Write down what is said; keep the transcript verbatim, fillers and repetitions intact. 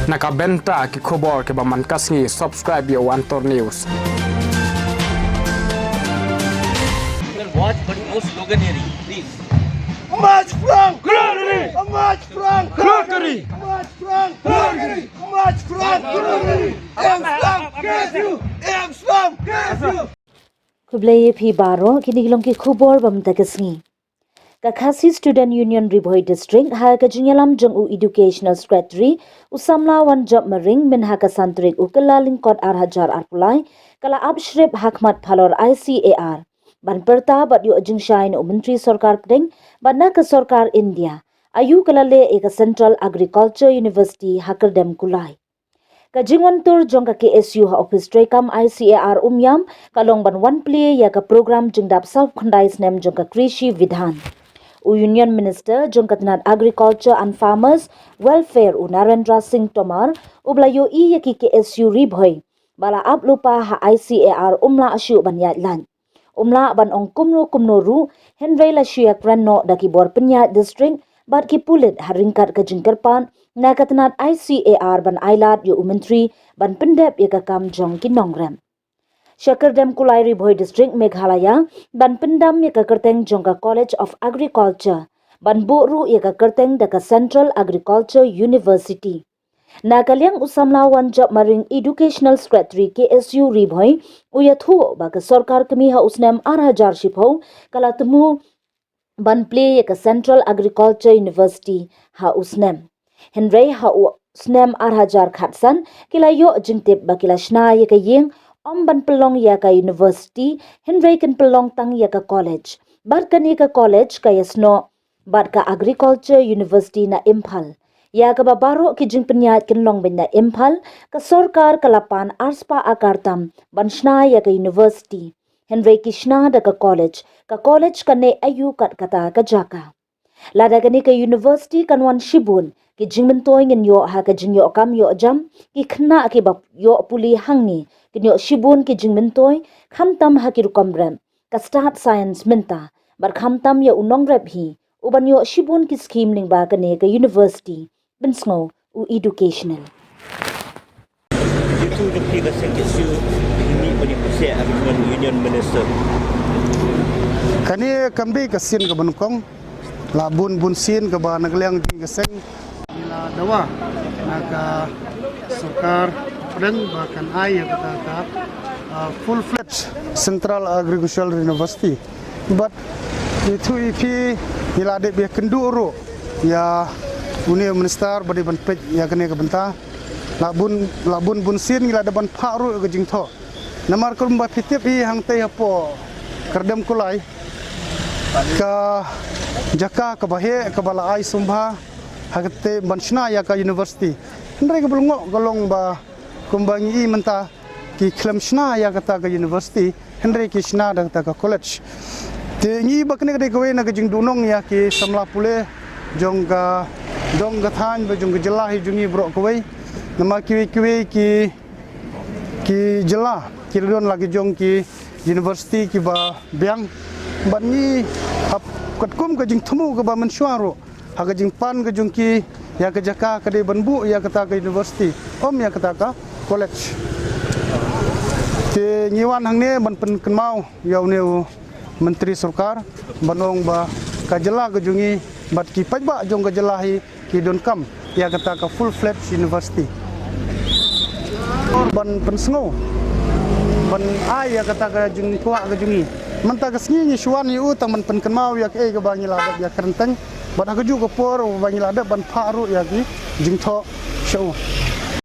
Na ka bynta ki khubor kiba man ka sngi, subscribe ïa u Antor News. Then watch, but no slogan hearing, please. March from glory! March from glory! March from glory! March from glory! Em Islam, K S U! Em Islam, K S U! Khublei ïa phi baroh, kine ki long ki khubor ba mynta ka sngi. Ka Khasi Student Union Ri Bhoi District, ha ka jingïalam jong u Educational Secretary, u samla Wanjop Maring, mynha ka san tarik u Kyllalyngkot ar hajar arphew lai, ka la ap shrip ha khmat phalor I C A R ban pyrta bad ïoh jingshai na u Myntri Sorkar Pdeng bad na ka Sorkar India, aïu ka la leh ïa ka Central Agriculture University ha Kyrdemkulai. Ka jingwan tur jong ka K S U ha ophis treikam I C A R Umiam ka long ban wan plie ïa ka program jingdap sawphew khyndai snem jong ka Krishi Vidhan. U Union Minister jong ka tnad Agriculture and Farmers Welfare, u Narendra Singh Tomar, u ba la ïohi ïa ki K S U Ri Bhoi ba la ap lypa ha I C A R um lah shuh ban ïaid lait. Um lah ban ong kumno kumno ruh, hynrei la shu ïakren noh da ki bor pynïaid district bad ki pulit ha ryngkat ka jingkyrpad na ka tnad I C A R ban ailad ïa u Myntri ban pyndep ïa ka kam jong ki nongrep. Sha Kyrdemkulai, Ri Bhoi District, Meghalaya, ban pyndam ïa ka kyrteng jong ka College of Agriculture, ban buh ruh ïa ka kyrteng da ka Central Agriculture University. Na ka liang u samla Wanjop Maring, Educational Secretary K S U Ri Bhoi, u ïathuh ba ka sorkar kmie ha u snem ar hajar shiphew ka la thmu ban plie ïa ka Central Agriculture University ha u snem. Hynrei ha u snem ar hajar khatsan ki la ïoh jingtip ba ki la shna ïa ka ïing, ym ban pynlong ïa ka university, hynrei kin pynlong tang ïa ka college. Bad kane ka college ka ïasnoh bad ka Agriculture University na Imphal, ïa kaba baroh ki jingpynïaid kin long beit na Imphal. Ka sorkar ka la pan arspah akar tam ban shna ïa ka university, hynrei ki shna da ka college. Ka college ka neh aïu kat kata ka jaka? Lada kane ka university kan wan shibun ki jingmyntoi ngin ïoh ha ka jingïoh kam ïoh jam, ki khynnah kiba ïoh pule hangne kin ïoh shibun ki jingmyntoi, khamtam ha ki rukom rep, ka stad science mynta, bad khamtam ïa u nongrep hi, u ban ïoh shibun ki skhim lyngba kane ka university. Pynsngew u Educational. Itu jong ki ka seng K S U, ini bani puse, aku cuma Union Minister. Kane kam dei ka sien kaba nyngkong, la bun bun sien kaba na ka liang jong ka seng. Ngi la dawa na ka sorkar pdeng ba kan ai ïa kata ka, ah, full fledged Central Agricultural University. Bad ïathuh ïa phi, ngi la dep ïakynduh ruh ïa une u minister ba dei ban peit ïa kane ka bynta. La bun, la bun bun sien ngi la dep ban phah ruh ïa ka jingthoh. Namar kumba phi tip hi, hangtei hapoh Kyrdemkulai, ka jaka kaba heh kaba la ai sngewbha ha kata ban shna ïa ka university. Hynrei kaba lyngngoh ka long ba kumba ngi i mynta, ki khlem shna ïa kata ka university, hynrei ki shna da kata ka college. Te ngi i ba kane ka dei kawei na ka jingduhnong ïa ki samla pule jong ka dong ka thaiñ bad jong ka jylla hi jong ngi baroh kawei. Namar kiwei kiwei ki, ki jylla ki la don la ki jong ki university kiba biang. Bad ngi hap katkum ka jingthmu kaba mynshuwa ruh, ha ka jingpan ka jong ki ïa ka jaka ka dei ban buh ïa kata ka university, ym ïa kata ka college. Te ngi wan hangne ban pynkynmaw ïa une u myntri sorkar, ban ong ba ka jylla ka jong ngi bad ki paidbah jong ka jylla hi ki donkam ïa kata ka full fledged university. Ban pynsngew, ban ai ïa kata ka jingkwah ka jong ngi. Mynta ka sngi ngi shu wan ïa u tang ban pynkynmaw ïa kaei kaba ngi la dep ïakren teng. Bad ha kajuh ka por ba ngi la dep ban phah ruh ïa ki jingthoh sha u.